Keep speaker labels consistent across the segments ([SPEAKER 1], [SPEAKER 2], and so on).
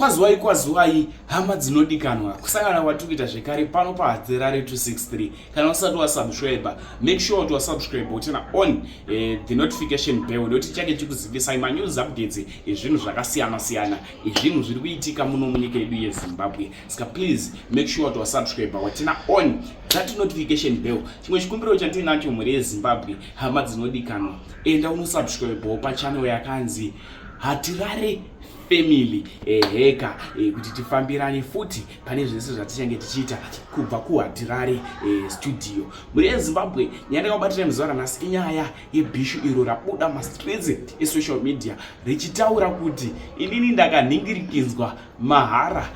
[SPEAKER 1] Kwaziwai kwaziwai hama dzinodikanwa kusangana kwatiri kuita zvekare pano paHatirare 263. Kana usati wasubscribe, make sure kuti wasubscribe uturn on the notification bell ndokuti tichange tichikuzivisai manews updates ezvinhu zvakasiyana siyana ezvinhu zviri kuitika muno munyika yedu yeZimbabwe. Saka please make sure kuti wasubscribe waturn on that notification bell. Chimwe chikumbiro chandinacho mhuri yeZimbabwe, hama dzinodikanwa, enda unosubscribewo pachannel yakanzi Hatirare Family, eheka, kuti tifambirane futi pane zvese zvatichange tichiita kubva kuHatirare studio. Mhuri yeZimbabwe, nyaya ndakakubatira muzuva ranhasi inyaya yebhishu iro rabuda mastreets esocial media richitaura kuti inini ndakanhingirikinzwa mahara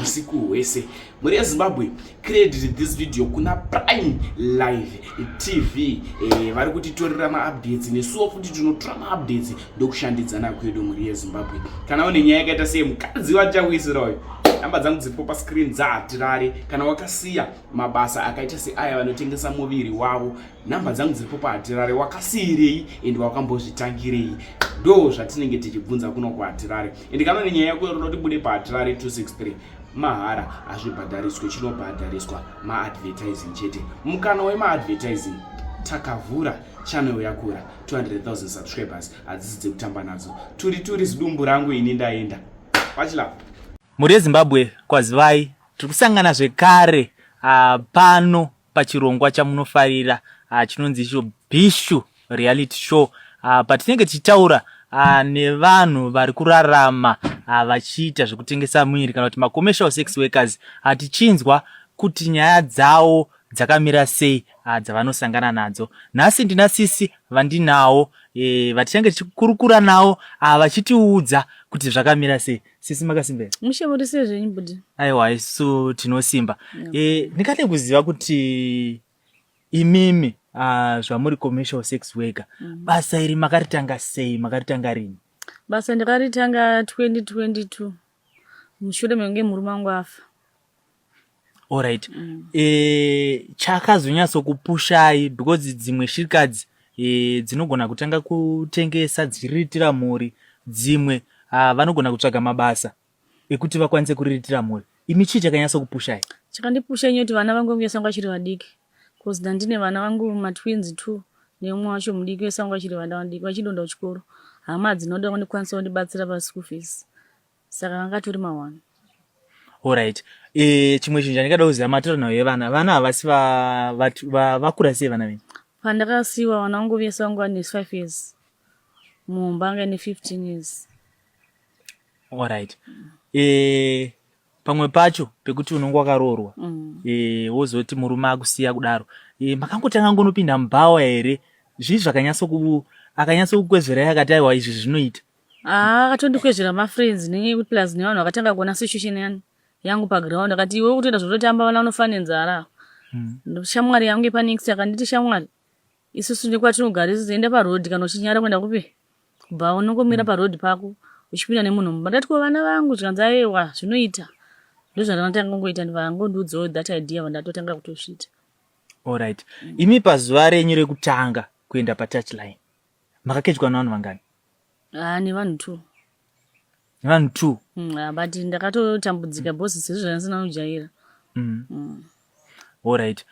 [SPEAKER 1] usiku hwese. Mhuri yeZimbabwe, credit this video kuna Prime Live TV, vari kutitorera maupdates, nesuwo futi tinotora maupdates ndokushandidzana kwedu. Mhuri yeZimbabwe, kana une nyaya yakaita sei mukadzi wachawisira uyu, namba dzangu dziripo pascreen dzaHatirare. Kana wakasiya mabasa akaita seaya vanotengesa muviri wavo, namba dzangu dziripo paHatirare. Wakasiyirei ende wakambozvitangirei? Ndo zvatinenge tichibvunza kuno kuHatirare. Ende kana une nyaya yako yoda kuti bude paHatirare 263 mahara, hazvibhadhariswe, chinobhadhariswa maadvertising chete. Mukana wemaadvertising takavhura, channel yakura, 200,000 subscribers hadzisi dzekutamba nadzo. Turi turi zidumbu rangu, ini ndaenda pachilap.
[SPEAKER 2] Mhuri yeZimbabwe, kwazivai. Tiri kusangana zvekare pano pachirongwa chamunofarira chinonzi icho Bhishu Reality Show, patinenge tichitaura nevanhu vari kurarama vachiita zvekutengesa muviri kana kuti macommercial sex workers, tichinzwa kuti nyaya dzavo dzakamira sei dzavanosangana nadzo. Nhasi ndina sisi vandinawo vatichange tichikurukura navo vachitiudza kuti zvakamira sei. Sisi, makasimba here?
[SPEAKER 3] Mushe, muri sei zvenyu, budi?
[SPEAKER 2] Aiwa, isu tinosimba. Ndingade kuziva kuti imimi, zvamuri commercial sex worker, basa iri makaritanga sei? Makaritanga rini?
[SPEAKER 3] Basa ndakaritanga 2022 mushure mekunge murume wangu afa.
[SPEAKER 2] Alright. Chakazonyatsokupushai, because dzimwe shirikadzi dzinogona kutanga kutengesa dzichiriritira mhuri, dzimwe vanogona kutsvaga mabasa ekuti vakwanise kuriritira mhuri, imi chii chakanyatsokupushai?
[SPEAKER 3] Chakandipusha inyaya kuti vana vangu vese vanga vachiri vadiki, cause ndandine vana vangu matwins two neumwe wacho mudiki, vese vanga vachiri vana vadiki vachidonda kuchikoro. Hama dzinoda kundikwanisa kundibatsira paschool fees, saka vangatori mawani.
[SPEAKER 2] Alright. Chimwe chinhu chandingada kuziva, maternal yevana, vana havasi vakura sei vana venyu?
[SPEAKER 3] Pandakasiyiwa, vana vangu vese vangu vane 5 years, mumba anga ine 15 years.
[SPEAKER 2] Alright. Pamwe pacho pekuti unonge wakaroorwa, wozoti murume akusiya kudaro, makangotanga ngonopinda mubhawa here? Zvii zvakanyatsoku akanyatsokukwezverai akati, "Aiwa, izvi zvinoita"?
[SPEAKER 3] Haa, akatondikwezvera mafriends, nenyaya yekuti plus nevanhu vakatanga kuona situation yani yangu paground, akati, "Iwe kutoenda zvototamba, vana vanofa nenzara." Shamwari yangu yepanext akanditi, "Shamwari, isusu nekwatinogara isusu, enda paroad kana uchinyara kuenda kupi kubva, unongomira paroad pako uchipinda nemunhu mumba." Ndati, "Ko vana vangu?" Zvikanzi, "Aiwa, zvinoita." Ndozvandakatanga kungoita, vangondiudzawo that idea, vandatotanga kutosvita.
[SPEAKER 2] Alright. Imi pazuva renyu rekutanga kuenda patouchline, makakechwa nevanhu vangani?
[SPEAKER 3] Haa, nevanhu two.
[SPEAKER 2] Nevanhu two?
[SPEAKER 3] Ah, but ndakatotambudzika boss, sezvo zvandisina kujaira.
[SPEAKER 2] Alright.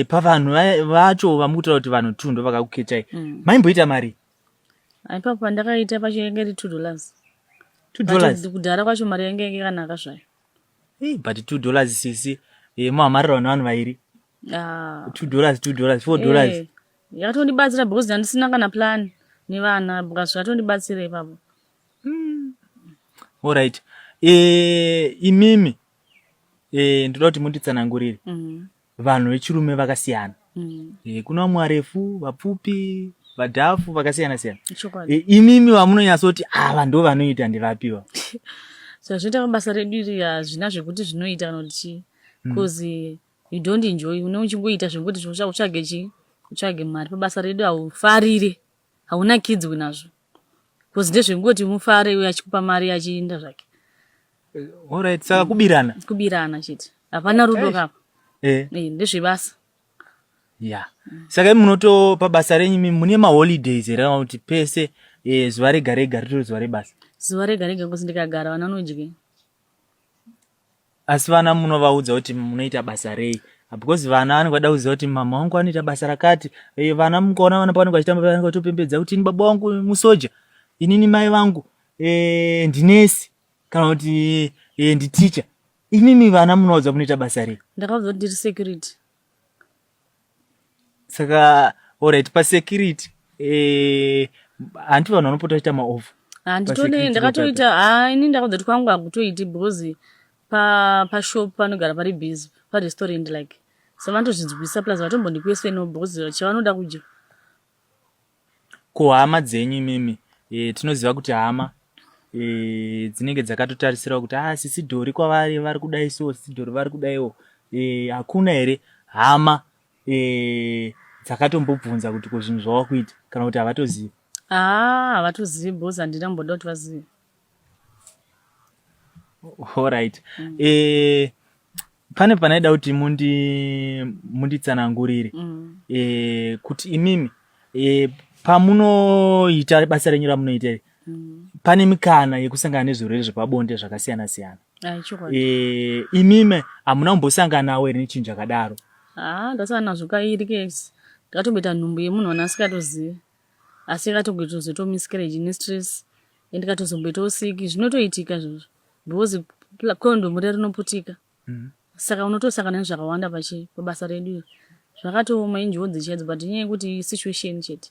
[SPEAKER 2] Pavanhu vacho vamukutaura kuti vanhu two ndo vakakukechai, maimboita mari?
[SPEAKER 3] Ipapo pandakaita pacho yange iri $2.
[SPEAKER 2] $2?
[SPEAKER 3] But kudhara kwacho mari yange yange yakanaka zvayo.
[SPEAKER 2] Hey, but $2, sisi, muhamarira nevanhu vairi.
[SPEAKER 3] Ah.
[SPEAKER 2] $2, $2, $4.
[SPEAKER 3] Yakatondibatsira because ndandisina kana plan nevana, because zvakatondibatsira ipapo.
[SPEAKER 2] Alright. Imimi ndoda kuti munditsanangurire, vanhu vechirume vakasiyana. Kuna vamwe varefu, vapfupi, vadhafu, vakasiyana siyana.
[SPEAKER 3] Chokwadi.
[SPEAKER 2] Imimi vamunonyatsoti ava ndo vanoita ndevapiwa?
[SPEAKER 3] Zvazvinoita pabasa redu iri hazvina zvekuti zvinoita kana kuti chii, because you don't enjoy. Une uchingoita zvekuti utsvage chii, utsvage mari. Pabasa redu haufarire, haunakidzwi nazvo, because ndezvekungoti mufare, uyo achikupa mari achiinda zvake.
[SPEAKER 2] Alright, saka kubirana.
[SPEAKER 3] Kubirana chete, hapana rudo kapa. Ndezvebasa.
[SPEAKER 2] Ya, saka imi munoto pabasa renyu imi mune maholidays here, kana kuti pese zuva rega rega ritori zuva rebasa?
[SPEAKER 3] Zuva rega rega, kuzi ndikagara vana vanodye.
[SPEAKER 2] Asi vana munovaudza kuti munoita basa rei? Because vana vanenge vada kuziva kuti mama wangu anoita basa rakati. Eh, vana mukaona vana pavanenge vachitamba vanenge vatopembedza kuti ini baba wangu musoja, inini mai vangu eh, ndinesi kana kuti eh, nditicha. Imimi vana munovaudza munoita basa rei?
[SPEAKER 3] Ndakaudza kuti ndiri security.
[SPEAKER 2] Saka alright, pasecurity eh, hanti vanhu vanopota vachiita maoff?
[SPEAKER 3] Handitone ndakatoita ha ini ndakaudza kuti kwangu hakutoiti because pashop panogara pari busy parestaurant like so vanotozvinzwisa plus vatombondikweseno because chavanoda kudya.
[SPEAKER 2] Ko hama dzenyu imimi e, tinoziva kuti hama e, dzinenge dzakatotarisirawo kuti ah, sisi Dhori kwavari vari kudai so, sisi Dhori vari kudaiwo e, hakuna here hama e, dzakatombobvunza kuti ko zvinhu zvawakuita kana kuti havatozivi?
[SPEAKER 3] Haa, havatozivi because handina kumboda kuti vazive.
[SPEAKER 2] Alright. E, pane panaida kuti munditsanangurire e, kuti imimi e, pamunoita basa renyu ramunoita iri pane mikana yekusangana nezvirwere zvepabonde zvakasiyana siyana.
[SPEAKER 3] Ai, chokwadi.
[SPEAKER 2] E, imimi hamuna kumbosanganawo here nechinhu chakadaro?
[SPEAKER 3] Haa, ndasangana nazvo kairi kesi. Ndakatomboita nhumbu yemunhu wana asikatozivi asi yakatozoita miscarriage nestress and ikatozomboitawo siki. Zvinotoitika izvozvo because condom riya rinoputika. Saka unotosangana nezvakawanda pabasa redu iri. Zvakatooma, injodzi chaidzo, but inyaya yekuti situation chete.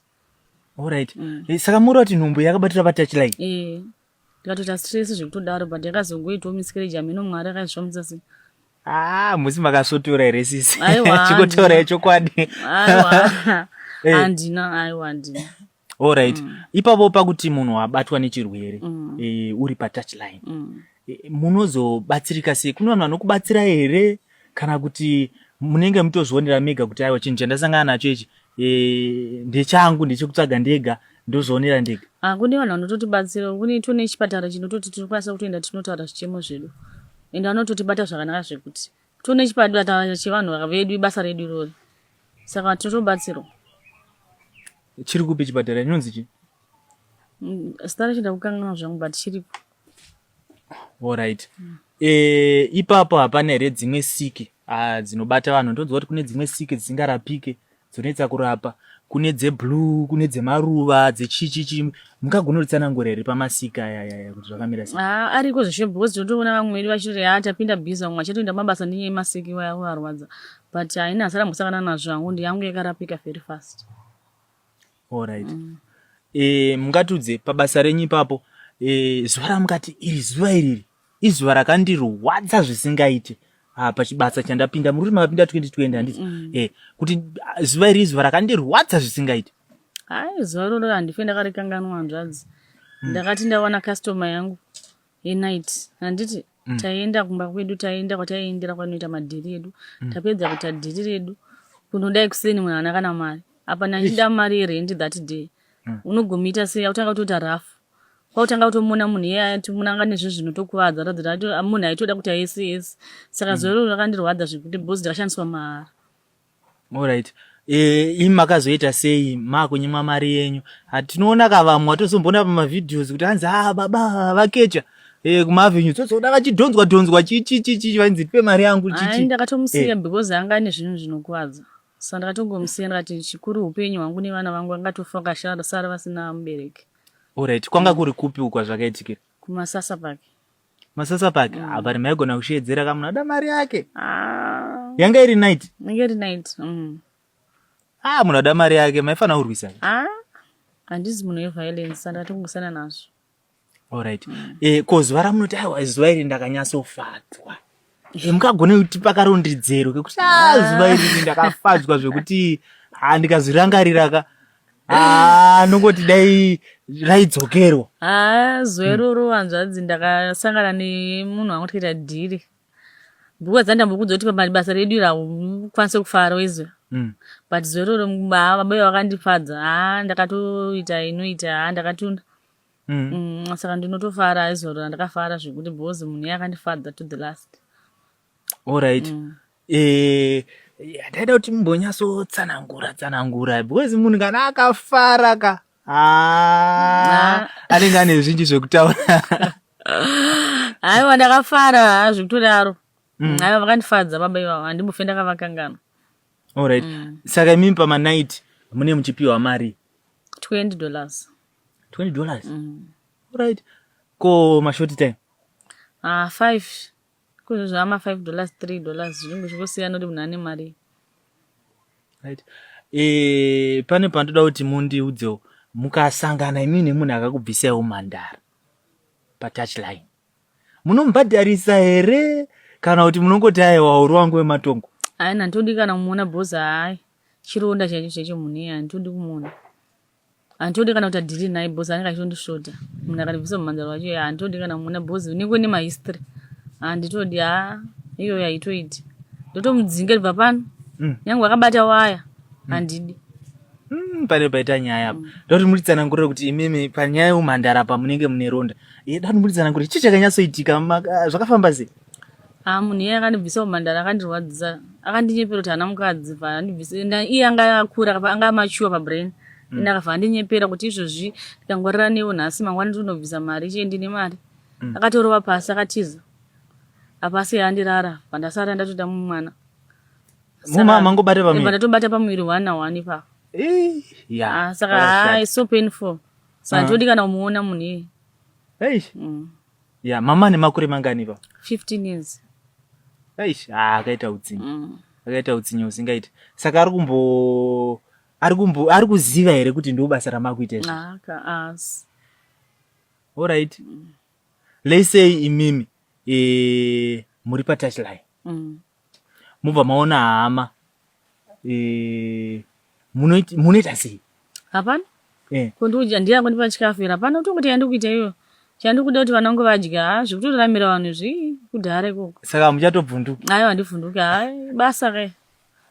[SPEAKER 2] Alright. E, saka muri kuti nhumbu yakabatira patouchline?
[SPEAKER 3] Eh, ndikatoita stress zvekutodaro, but yakazongoitawo miscarriage. Hameno Mwari akazvifambisa sei.
[SPEAKER 2] Ah, musi makasvotora here sisi?
[SPEAKER 3] Aiwa,
[SPEAKER 2] Chikotaura
[SPEAKER 3] handina.
[SPEAKER 2] chokwadi.
[SPEAKER 3] Aiwa,
[SPEAKER 2] Eh.
[SPEAKER 3] handina, aiwa, handina.
[SPEAKER 2] Alright. Ipapo pakuti munhu abatwa nechirwere e, uri patouchline e, munozobatsirika sei? Kune vanhu vanokubatsira here kana kuti munenge mutozvionera mega kuti aiwa chinhu chandasangana nacho ichi e, ndechangu, ndechekutsvaga ndega, ndozvionera ndega?
[SPEAKER 3] Ah, kune vanhu vanototibatsira. Kune tone chipatara chinototi tinokwanisa kutoenda tinotaura zvichemo zvedu ende vanototibata zvakanaka zvekuti tone chipatara chevanhu vedu, basa redu irori, saka tinotobatsirwa.
[SPEAKER 2] Chiri kupi chipatara, inonzi chi?
[SPEAKER 3] Zita racho ndakukanganwa zvangu, but chiripo.
[SPEAKER 2] Alright. E, ipapo hapana here dzimwe siki ah, dzinobata vanhu? Ndonzwa kuti kune dzimwe siki dzisingarapike, dzonetsa kurapa, kune dzeblue, kune dzemaruva, dzechichichi. Mungagona kutsanangura here pamasiki aya aya kuti zvakamira sei?
[SPEAKER 3] Ah, ariko zveshe because tinotoona vamwe vedu vachitoti ha tapinda busy, vamwe vachatoenda mabasa nenyaya yemasiki waya kuvarwadza, but haina hasara mbosangana nazvo hangu, ndiyangu yakarapika very fast.
[SPEAKER 2] Alright. E, mungatudze pabasa renyu ipapo e, zuva ramukati iri zuva iriri izuva rakandirwadza zvisingaite ah, pachibasa chandapinda? Muri kuti makapinda 2020, handiti? E, kuti ah, zuva iri izuva rakandirwadza zvisingaite.
[SPEAKER 3] Hai, zuva iroro handife ndakarikanganwa, hanzvadzi. Ndakati ndawana customer yangu yenight, handiti? Taienda kumba kwedu, taienda kwataiendera kwanoita madhiri edu. Tapedza kuita dhiri redu, kunodai kuseni munhu haana kana mari. Apa ndachida mari yerent that day. Unogomuita sei? Akutanga kutoita rafu, kwakutanga kutomona munhu iye ati munhu anga nezvinhu zvinotokuvadza, ratidza kuti munhu aitoda kuti aisi esi. Saka zuva iroro rakandirwadza zvekuti because ndakashandiswa mahara.
[SPEAKER 2] Alright. E, imi makazoita sei makunyimwa mari yenyu? Hatinoona ka vamwe watozomboona pamavideos kuti hanzi ah, baba vakecha e, kumaavenue tozoona vachidhonzwa dhonzwa chichichichi, vanzi tipe mari yangu.
[SPEAKER 3] Ai,
[SPEAKER 2] chichi.
[SPEAKER 3] Ndakatomusiya because anga ane zvinhu zvinokuvadza, saka ndakatongomusiya. Ndakati chikuru upenyu hwangu nevana vangu, angatofa vakasara vasina mubereki.
[SPEAKER 2] Alright. Kwanga kuri kupi ukwa zvakaitikira?
[SPEAKER 3] Kumasasa Pake.
[SPEAKER 2] Masasa Pake. Apa maigona kushedzera ka munhu ada mari yake.
[SPEAKER 3] Ah,
[SPEAKER 2] Yanga iri night?
[SPEAKER 3] Yanga iri night.
[SPEAKER 2] Ah, munhu ada mari yake maifanira kurwisa.
[SPEAKER 3] Ah, handisi munhu weviolence, saka ndakatongosiyana nazvo.
[SPEAKER 2] Alright. E, ko zuva ramunoti aiwa zuva iri ndakanyatsofadzwa e, mukagone kutipa karondedzero kekuti ah, zuva iri ndakafadzwa zvekuti ah, ndikazvirangarira ka ah, nongoti dai raidzokerwa?
[SPEAKER 3] Ah, zuva iroro, hanzvadzi, ndakasangana nemunhu wangu tikaita dhiri because dzandambokudza kuti pabasa redu iri haukwanise kufara wezuva. But zuva iroro baba vakandifadza. Ha, ndakatoita inoita, ha, ndakatunda. Saka ndinotofara izoro, ndakafara zvekuti because munhu iye akandifadza to the last.
[SPEAKER 2] Alright. Eh, ndaida kuti mumbonyatsotsanangura tsanangura because munhu kana akafara ka ah, anenge ane zvinji zvekutaura.
[SPEAKER 3] Aiwa, ndakafara zvekutodaro. Aiwa, vakandifadza baba ivavo, handimbofe ndakavakanganwa.
[SPEAKER 2] Alright. Saka imimi pamanight mune muchipiwa mari?
[SPEAKER 3] $20.
[SPEAKER 2] $20. Alright, ko mashort time?
[SPEAKER 3] Ah, 5 kuzvo zvama $5, $3, zvinenge zvichingosiyana kuti munhu ane mari.
[SPEAKER 2] Right. Pane pandoda kuti mundiudzewo, mukasangana imimi nemunhu akakubvisaiwo mhandara patouchline, munomubhadharisa here kana kuti munongoti, "Aiwa, uri wangu wematongo"?
[SPEAKER 3] Hayi, handitodi kana kumuona bhozi. Hayi, chironda chaicho chaicho munhu iye, handitodi kumuona, handitodi kana kuti adhiri naye bhozi anenge achitondisvota. Munhu akandibvisa mumhanzaro wacho, handitodi kana kumuona bhozi unenge une mahistory, handitodi. Ha, iyoyo haitoiti, ndotomudzinga ndibva pano. Nyange akabata waya, handidi.
[SPEAKER 2] Pane paita nyaya apa. Ndoda kuti mutitsanangurire kuti imimi panyaya yeumhandara apa munenge mune ronda. Ndoda kuti mutitsanangurire chii chakanyatsoitika, zvakafamba sei?
[SPEAKER 3] Ha, munhu iye akandibvisa umhandara akandirwadzisa. Akandinyepera kuti haana mukadzi. Paandibvisa, iye anga akura, anga amachuwa pabrain. Ine akabva andinyepera kuti izvozvi ndikangwarira newo nhasi, mangwana ndinobvisa mari chie, ndine mari. Akatorova pasi, akatiza. Apa asi andirara, pandasara ndatoita mumwana.
[SPEAKER 2] Muma mangobata pamuviri?
[SPEAKER 3] Ndatobata pamuviri one naone ipapo.
[SPEAKER 2] Ya.
[SPEAKER 3] Ah, saka haa, it's so painful, so handitodi kana kumuona munhu iye.
[SPEAKER 2] Eish. Ya, mama ane makore mangani pa?
[SPEAKER 3] 15 years.
[SPEAKER 2] Eish, ah, akaita utsinye. Akaita utsinye usingaiti. Saka ari kumbo ari kuziva here kuti ndo basa ramakuita izvi?
[SPEAKER 3] Ah, asi.
[SPEAKER 2] Alright. Let's say imimi muri patouchline. Mubva maona hama, munoita sei?
[SPEAKER 3] Hapana. Kundudya ndiye angondipa chikafu here? Hapana kutongoti yandikuita iyoyo, chandikuda kuti vana vangu vadya. Ha, zvekutoraramira vanhu izvi kudhara ikoko.
[SPEAKER 2] Saka muchatobvunduka?
[SPEAKER 3] Aiwa, handivhunduki. Hai, basa kai.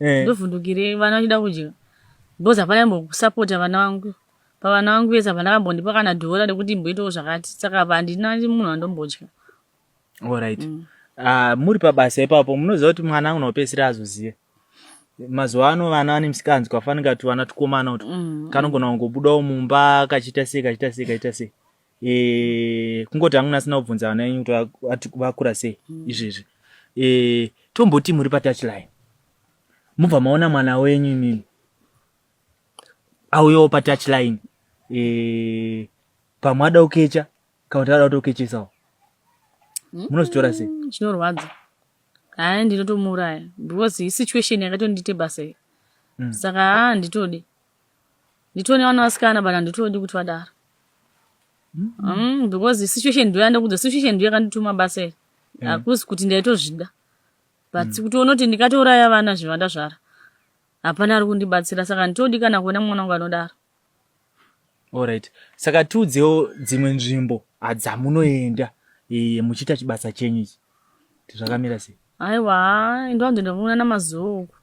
[SPEAKER 3] Ndovhundukire vana vachida kudya? Because hapana imbokusapota vana vangu. Pavana vangu vese hapana kambondipa kana dhora rekuti imboitawo zvakati. Saka apa handina munhu wandombotya.
[SPEAKER 2] Alright. Muri pabasa ipapo, munoziva kuti mwana unopedzisira azoziva. Mazuva ano vana vane misikanzwa, fanika tuvana tukomana utu kanogona kungobudawo mumba kachiita sei, kachiita sei, kachiita sei. Kungoti hamuna asina kubvunza vana venyu kuti vakura sei izvezvi. Tomboti muri patouchline, mubva maona mwana wenyu imimi auyawo patouchline, pamwe ada kukecha kana kuti ada kutokechesawo, munozvitora sei?
[SPEAKER 3] Chinorwadza. Hai, ndinotomuuraya because isituation yakatondiite basa iyi. Saka haa, handitodi. Nditone vana vasikana, but handitodi kuti vadaro, because situation ndo yandakudza, situation ndo yakandituma basa iri. Hakusi kuti ndaitozvida, but kutoona kuti ndikatouraya vana zvivandazvara, hapana ari kundibatsira. Saka handitodi kana kuona mwana wangu anodaro.
[SPEAKER 2] Alright, saka tiudzewo dzimwe nzvimbo dzamunoenda muchiita chibasa chenyu ichi, kuti zvakamira sei?
[SPEAKER 3] Aiwa, ndowanzoenda kuona namazuva uku.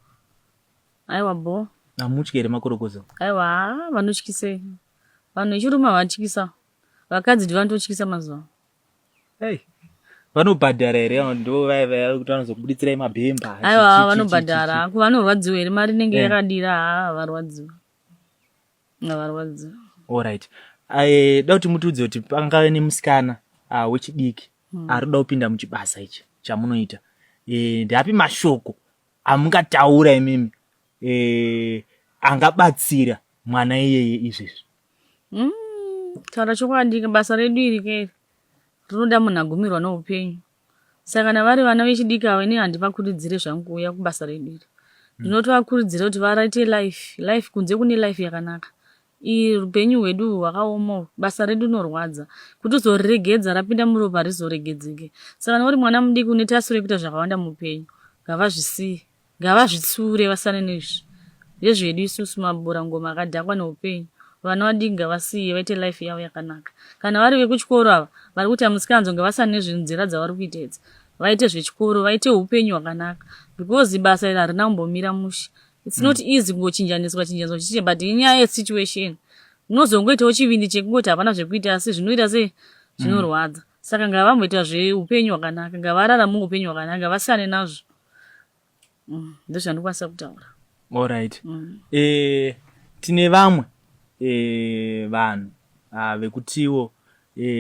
[SPEAKER 3] Aiwa, bo.
[SPEAKER 2] Hamutyi here makorokoza?
[SPEAKER 3] Aiwa, vanotyisei? Vanhu vechirume havatyisa, vakadzi ndi vanototyisa mazuva.
[SPEAKER 2] Hey. Vanobhadhara here? Ndo vaya vaya kuti vanozokubuditsirai mabhemba?
[SPEAKER 3] Aiwa, vanobhadhara. Ku vanorwadziwa here? Mari inenge yakadira. Haa, varwadziwa, ngavarwadziwa.
[SPEAKER 2] Alright. Da kuti mutiudze kuti pangave nemusikana wechidiki ari kuda kupinda muchibasa ichi chamunoita, ndeapi mashoko amungataura imimi angabatsira mwana iyeye izvezvi?
[SPEAKER 3] Taura chokwadi, basa redu iri keri rinoda munhu agumirwa noupenyu. Saka kana vari vana vechidiki avo, ini handivakurudzire zvangu kuuya kubasa redu iri. Ndinotovakurudzira kuti varaite life. Life kunze, kune life yakanaka. Iyi upenyu hwedu hwakaoma uhu. Basa redu rinorwadza kuti uzoriregedza, rapinda muropa rizoregedzeke. Saka kana uri mwana mudiki une tasiro yekuita zvakawanda muupenyu, ngavazvisiye, ngavazvitsure, vasane nezvi ndezvedu isusu maborangoma akadhakwa neupenyu. Vana vadiki ngavasiye, vaite life yavo yakanaka. Kana vari vekuchikoro ava vari kuita musikanzo, ngavasane nezvenzira dzavari kuita idzi, vaite zvechikoro, vaite upenyu hwakanaka, because basa iri harina kumbomira mushe. It's not easy kungochinjaniswa chinjaniswa chichiita, but inyaya yesituation. Unozongoitawo chivindi chekungoti hapana zvekuita, asi zvinoita sei, zvinorwadza. Saka ngavamboita zveupenyu hwakanaka, ngavararame upenyu hwakanaka, ngavasiyane nazvo. Ndozvandikwanisa kutaura.
[SPEAKER 2] Alright. Tine vamwe vanhu vekutiwo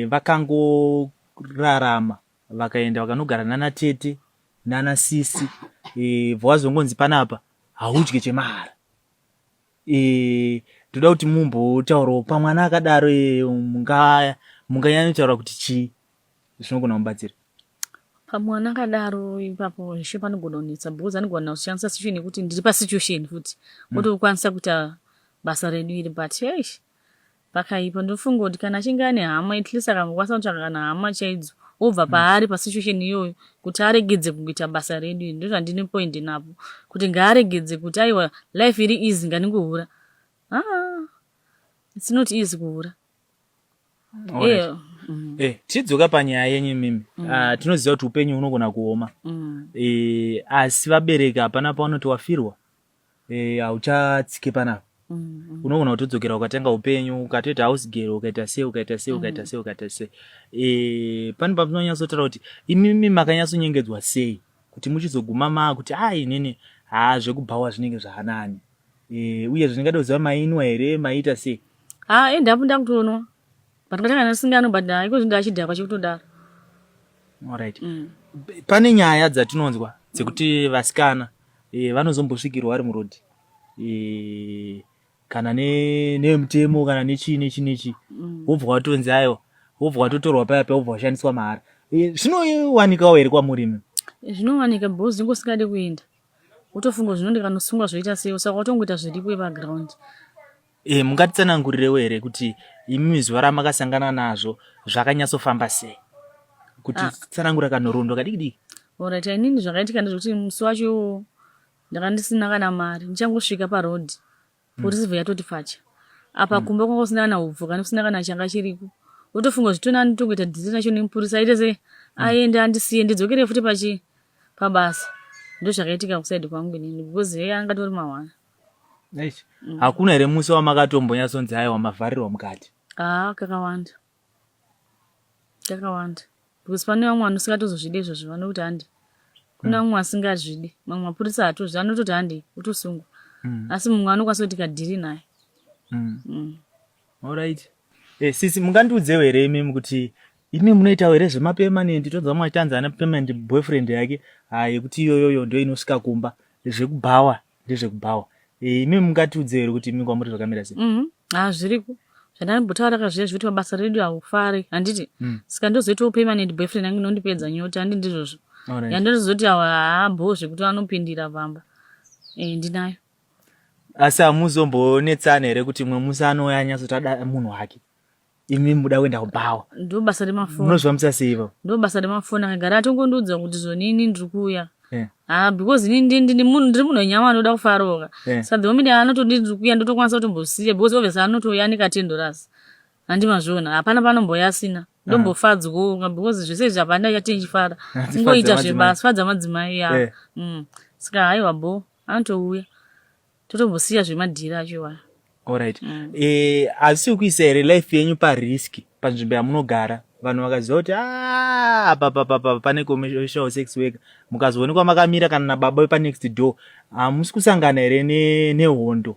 [SPEAKER 2] vakangorarama, vakaenda vakanogara nana tete. nana sisi e, bva wazongonzi panapa haudye chemahara e, ndoda kuti mumbotaurawo pamwana akadaro e, munganyanyotaura kuti chii zvinogona kumubatsira
[SPEAKER 3] pamwana akadaro ipapo zvishe panogona kunetsa because anogona kushandisa situation yekuti ndiri pasituation futi otokwanisa kuita basa redu iri but eish pakaipa. Ndofunga kuti kana achinge ane hama at least akangokwanisa kutsvaka kana hama chaidzo obva paari pasituation iyoyo kuti aregedze kungoita basa redu iri. Ndozvandine point napo kuti ngaaregedze kuti aiwa life iri easy ngandingohura. Ah, it's not easy kuhura.
[SPEAKER 2] Alright.
[SPEAKER 3] Eh,
[SPEAKER 2] Eh, tichidzoka panyaya yenyu imimi Ah, tinoziva kuti upenyu hunogona kuoma Eh, asi vabereki hapana pavanoti wafirwa Eh, hauchatsike panapa unogona kutodzokera ukatanga upenyu ukatoita house girl ukaita sei ukaita sei ukaita sei ukaita sei Eh, pane patinonyatsotaura kuti imimi makanyatsonyengedzwa sei kuti muchizoguma maakuti a inini haa zvekubhawa zvinenge zvaanani Eh, uye zvingada kuziva mainwa here maiita sei
[SPEAKER 3] Ah, endapo ndakutonwa. But ndakatanga ndisingano but haiko zvinhu ndachidhakwa chekutodaro.
[SPEAKER 2] Alright. Pane nyaya dzatinonzwa dzekuti vasikana e, vanozombosvikirwa vari murodhi e, kana nemutemo kana nechii nechii nechii wobva watonzi aiwa wobva watotorwa paya paya wobva washandiswa mahara e, zvinowanikawo here kwamuri imi?
[SPEAKER 3] Zvinowanika because unenge usingade kuenda. Wotofunga zvino ndikanosungwa zvoita sei saka watongoita zviripo yepaground.
[SPEAKER 2] E, mungatitsanangurirewo here kuti imimi zuva ramakasangana nazvo zvakanyatsofamba sei kuti
[SPEAKER 3] Ah.
[SPEAKER 2] tsanangura kanhoroondo kadiki diki
[SPEAKER 3] Alright, inini zvakaitika ndezvekuti musi wacho iwowo ndanga ndisina kana mari ndichangosvika paroad polisi bva yatoti facha apa kumba kwanga kusina kana hupfu kana kusina kana changa chiriko wotofunga kuti tona nditongoita dhiri nacho nemupurisa aite sei aende andisiye ndidzokere futi pachi pabasa ndozvakaitika kusaidi kwangu inini because heye anga tori mahwana
[SPEAKER 2] Eish. Hakuna here musi wamakatombonyatsonzi aiwa mavharirwa mukati?
[SPEAKER 3] Haa kakawanda. Kakawanda. Because pane vamwe vanosingatozozvide izvozvo vanokuti handi. Kuna vamwe vasingazvidi. Mamwe mapurisa haatozvidi anototi handi utosungwa. Asi mumwe anokwanisa kuti kadhiri naye.
[SPEAKER 2] Alright. Eh, sisi mungandiudzewo here imimi kuti imi munoitawo here zvemapermanent tonzwa mumwe achitanzi ane permanent boyfriend yake ah, yekuti iyoyoyo ndo inosvika kumba zvekubhawa ndezvekubhawa Eh, imi mungatiudze here kuti imi kwamuri zvakamira sei
[SPEAKER 3] Mhm. Ah, zviriko zvandambotaura ka zviya zvekuti pabasa redu haufari handiti saka ndozoitawo permanent boyfriend yangu inondipedza nyota handi ndizvozvo
[SPEAKER 2] Alright.
[SPEAKER 3] yandozoti awa haabho zvekuti anopindira pamba eh, ndinayo
[SPEAKER 2] asi hamuzombonetsana here kuti mumwe musi anouya anyatsoti ada munhu wake imi muda kuenda kubhawa
[SPEAKER 3] ndo basa remafoni
[SPEAKER 2] munozvifambisa sei ipapo
[SPEAKER 3] ndo basa remafoni akagara atongondiudza kuti zvonini ndiri kuuya
[SPEAKER 2] Eh.
[SPEAKER 3] Ah, because ini ndiri munhu wenyama anoda kufaroka
[SPEAKER 2] Eh.
[SPEAKER 3] saka the moment anototi ndiri kuuya ndotokwanisa kutombosiya because obviously anotouya nekatendorasi handi mazviona hapana panomboya asina ndombofadzwoka because zvese izvi hapana chati ndichifara
[SPEAKER 2] Fadza
[SPEAKER 3] kungoita
[SPEAKER 2] madzimai.
[SPEAKER 3] zvebasa fadza madzimai ya
[SPEAKER 2] Eh.
[SPEAKER 3] Saka haiwa bo anotouya totombosiya zvemadhiri acho iwayo
[SPEAKER 2] Alright. Eh, hazvisi kuisa here life yenyu parisk panzvimbo yamunogara vanhu vakaziva kuti "Ah, apa apa apa pane commercial sex worker mukazoonekwa makamira kana nababa vepanext door hamusi kusangana here nehondo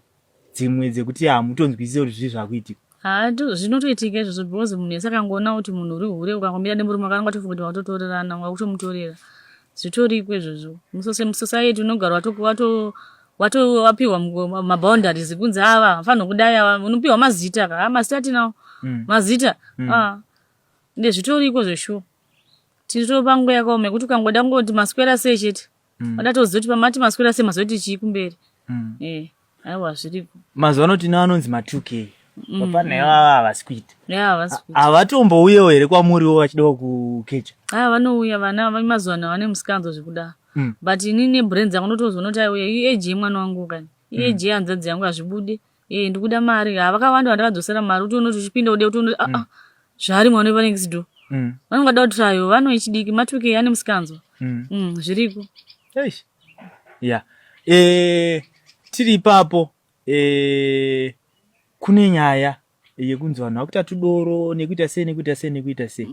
[SPEAKER 2] dzimwe dzekuti hamutonzwisise kuti zvii zvakuitika
[SPEAKER 3] Haa, zvinotoitika izvozvo because munhu wese akangoona kuti munhu uri hure ukangomira nemurume akanga atofunga kuti watotorerana wakutomutorera zvitoriko izvozvo musociety unogara wapiwa maboundaries kunzi ava afanirwa kudai ava unopiwa mazita ka mazita atinawo mazita Ah, ende zvitoriko zveshuwa tiri panguva yakaoma yekuti ukangoda ngoti maswera sei chete wadatoziva kuti pamati maswera sei mazoti chii kumberi Eh, aiwa zviriko
[SPEAKER 2] mazuva ano tine vanonzi ma2k vapana ivava havasi kuita
[SPEAKER 3] ya havasi kuita
[SPEAKER 2] havatombouyewo here kwamuriwo vachidawo kukecha
[SPEAKER 3] aya vanouya vana mazuva ano vane musikanzwa zvekudaro but inini nebrain dzangu ndotozoona kuti aiwa ieji yemwana wangu kani ieji yehanzvadzi yangu hazvibude e ndikuda mari ha vakawanda vandakadzosera mari kuti unoti uchipinda ude kuti unoti aa zvaari mwana wepanext door vanonga da kuti ayo vanoichidiki matuke ane musikanzwa zviriko
[SPEAKER 2] Eish. ya e, tiri ipapo e, kune nyaya yekunzi vanhu vakuita tudoro nekuita sei nekuita sei nekuita sei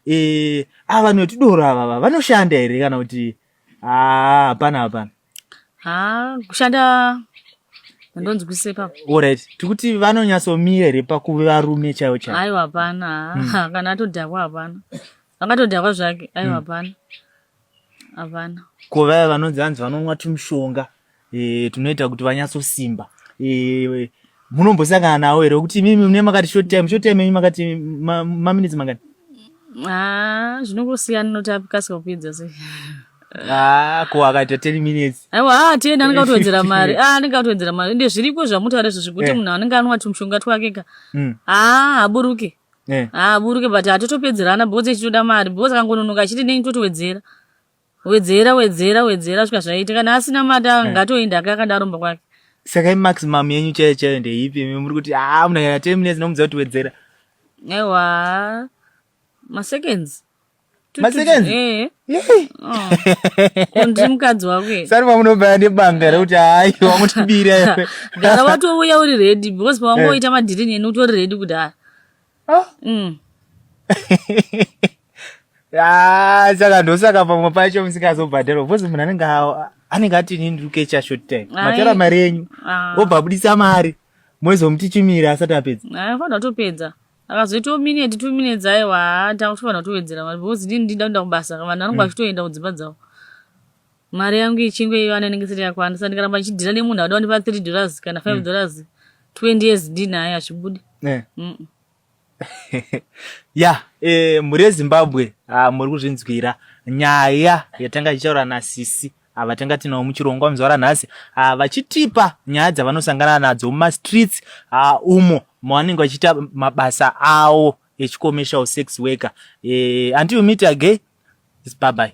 [SPEAKER 2] e, ava vanhu vetudoro ava vanoshanda here kana kuti haa hapana hapana
[SPEAKER 3] ha kushanda ndonzwisise ipapo
[SPEAKER 2] alright tikuti vanonyatsomira here pakuve varume chaivo chaivo
[SPEAKER 3] aiwa hapana ha kana atodhakwa hapana akatodhakwa zvake aiwa hapana Hapana.
[SPEAKER 2] Ko vaya vanonzi hanzi vanomwa tumushonga tunoita kuti vanyatsosimba, munombosangana nawo here? Kuti imimi mune makati short time, short time yenyu makati maminitsi mangani?
[SPEAKER 3] Ah, zvinongosiyana noti akasika kupedza sei.
[SPEAKER 2] Ah, ko akaita 10 minutes?
[SPEAKER 3] Aiwa, ah, 10 anenge atowedzera mari. Ah, anenge atowedzera mari. Ende zviriko zvamutaura izvo zvekuti munhu anenge anwa tumushonga twake ka, ah, haburuke. Haburuke, but hatotopedzerana because echitoda mari, because akangononoka achiti nei, totowedzera, wedzera, wedzera, wedzera svika zvaita. Kana asina mari, ngatoenda ake akadaro mba kwake.
[SPEAKER 2] Saka imaximum yenyu chaiyo chaiyo ndeipi? Imi muri kuti a munhu akaita 10 minutes nomudza kuti wedzera.
[SPEAKER 3] Aiwa, maseconds.
[SPEAKER 2] Maseconds?
[SPEAKER 3] Eh.
[SPEAKER 2] Yei.
[SPEAKER 3] Oh. Ndiri mukadzi wako here?
[SPEAKER 2] Sari pamunobaya nebanga rekuti hai, wamutibira iwe.
[SPEAKER 3] Gara watouya uri ready, because pawangoita madhiri neni utori ready kudhara.
[SPEAKER 2] Ah. Ah, saka ndosaka pamwe pacho musingazobhadharwa, because munhu anenge ati ini ndiri kukecha short time.
[SPEAKER 3] Ai.
[SPEAKER 2] Matora mari yenyu,
[SPEAKER 3] Ah.
[SPEAKER 2] obva abudisa mari, mozomuti chimira asati apedza.
[SPEAKER 3] Anofanira kutopedza. Akazoitawo minute, 2 minutes, aiwa, takutofanira kutowedzera mari, because ndini ndida kuenda kubasa. Vanhu vanenge vachitoenda kudzimba dzavo, mari yangu ichinge ivana inenge isati yakwana. Saka ndikaramba ndichidhira nemunhu anoda kundipa $3 kana $5, 20 years ndinaye, hazvibudi.
[SPEAKER 2] Ya, mhuri yeZimbabwe, muri kuzvinzwira nyaya yatanga ichitaura nasisi vatanga tinawo muchirongwa muzuva ranhasi, vachitipa nyaya dzavanosangana nadzo mumastreets umo mavanenge vachiita mabasa avo echicommercial sex worker. Until we meet again, bye bye.